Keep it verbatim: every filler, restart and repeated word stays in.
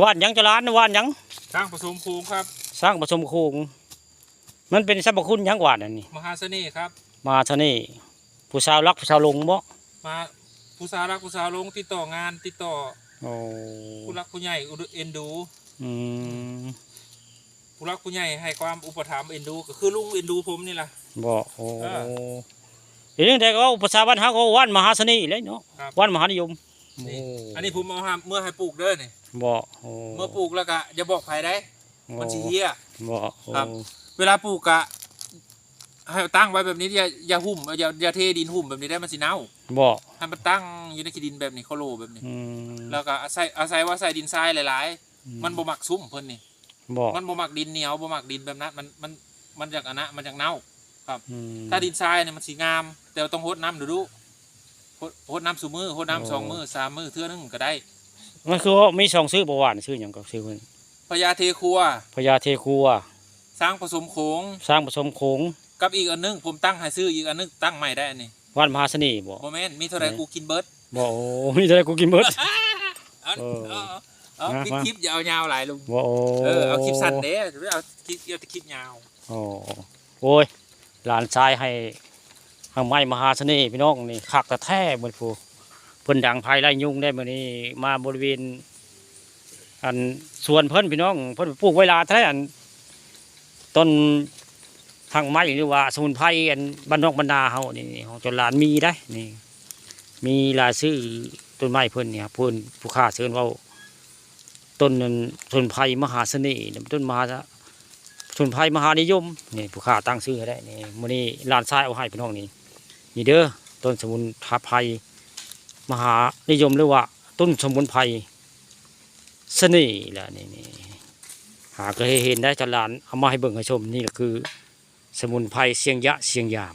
ว่านหยังเจ้าหลาน ว่านหยัง ช้างผสมโขงครับ ช้างผสมโขง มันเป็นสรรพคุณหยังว่านอันนี้ มหาเสน่ห์ครับ มหาเสน่ห์ ผู้สาวรักผู้สาวหลงบ่ มา ผู้สาวรักผู้สาวหลง ติดต่องาน ติดต่อ โอ้ ผู้รักผู้ใหญ่อุดเอ็นดู อืม ผู้รักผู้ใหญ่ให้ความอุปถัมภ์เอ็นดู ก็คือลุงเอ็นดูผมนี่ล่ะ บ่ โอ้ เออ เดี๋ยวนี้แต่ก็ภาษาบ้านเฮาก็ว่านมหาเสน่ห์แหละเนาะ ครับ ว่านมหานิยม นี่ โอ้ อันนี้ผมเอาหาเมื่อให้ปลูกเด้อนี่ บ่ โอ้ เมื่อปลูกแล้วก็อย่าบอกใครได้ โอ้ มันสิเหี่ย บ่ โอ้ ครับ เวลาปลูกกะ ให้ตั้งไว้แบบนี้ อย่า อย่าหุ้ม อย่า อย่าเทดินหุ้มแบบนี้ได้ มันสิเน่า บ่ ให้มันตั้งอยู่ในขี้ดินแบบนี้ โคโลแบบนี้ อืม แล้วก็อาศัย อาศัยว่าใส่ดินทรายหลายๆ อืม มันบ่มักซุ่มเพิ่นนี่ บ่ มันบ่มักดินเหนียว บ่มักดินแบบนั้น มัน มัน มันอยากอันนะ มันอยากเน่า ครับ อืม ถ้าดินทรายเนี่ยมันสิงาม แต่ว่าต้องรดน้ำดูดู รด รดน้ำซุมื้อ รดน้ำ โอ้ สองมื้อ สามมื้อ เทื่อหนึ่งก็ได้ มันคือว่ามีสองชื่อบ่ ว่านชื่อหยังก็ชื่อเพิ่น พญาเทครัว พญาเทครัว ช้างผสมโขง ช้างผสมโขง กับอีกอันหนึ่ง ผมตั้งให้ชื่ออีกอันหนึ่ง ตั้งใหม่ได้อันนี้ ว่านมหาเสน่ห์บ่ บ่แม่น มีเท่าใด ไหน กูกินเบิด บ่ โอ้ มีเท่าใดกูกินเบิด เอา เออ เอา เอา นะ ปิด มา คลิป อย่าเอายาวหลายลุง บ่ โอ้ เออ เอาคลิปสั้นเด้ เอาคลิป เอาแต่คลิปยาว อ๋อ โอ้ย หลานชายให้ หางไม้มหาเสน่ห์พี่น้อง นี่คักแท้ๆ มื้อผู้ เพิ่นดังไฟไล่ยุงได้มื้อนี้ มาบริเวณ อันสวนเพิ่นพี่น้อง เพิ่นปลูกไว้หลายแท้ อันต้นหางไม้หรือว่าสมุนไพร อันบ้านนอกบ้านนาเฮานี่ นี่ของเจ้าหลานมีได้ นี่ มีหลายชื่อต้นไม้เพิ่นนี่ครับ เพิ่นผู้ข้าเชิญเว้า ต้นนั้นสมุนไพรมหาเสน่ห์ ต้นมหา สมุนไพรมหานิยม นี่ผู้ข้าตั้งชื่อให้ได้ นี่ มื้อนี้หลานชายเอาให้พี่น้องนี่ นี่เด้อ ต้นสมุนไพรมหานิยม หรือว่าต้นสมุนไพรเสน่ห์แหละ นี่ นี่ หาก็ให้เห็นได้ เจ้าหลานเอามาให้เบิ่งให้ชม นี่ก็คือสมุนไพรเสียงยะเสียงยาม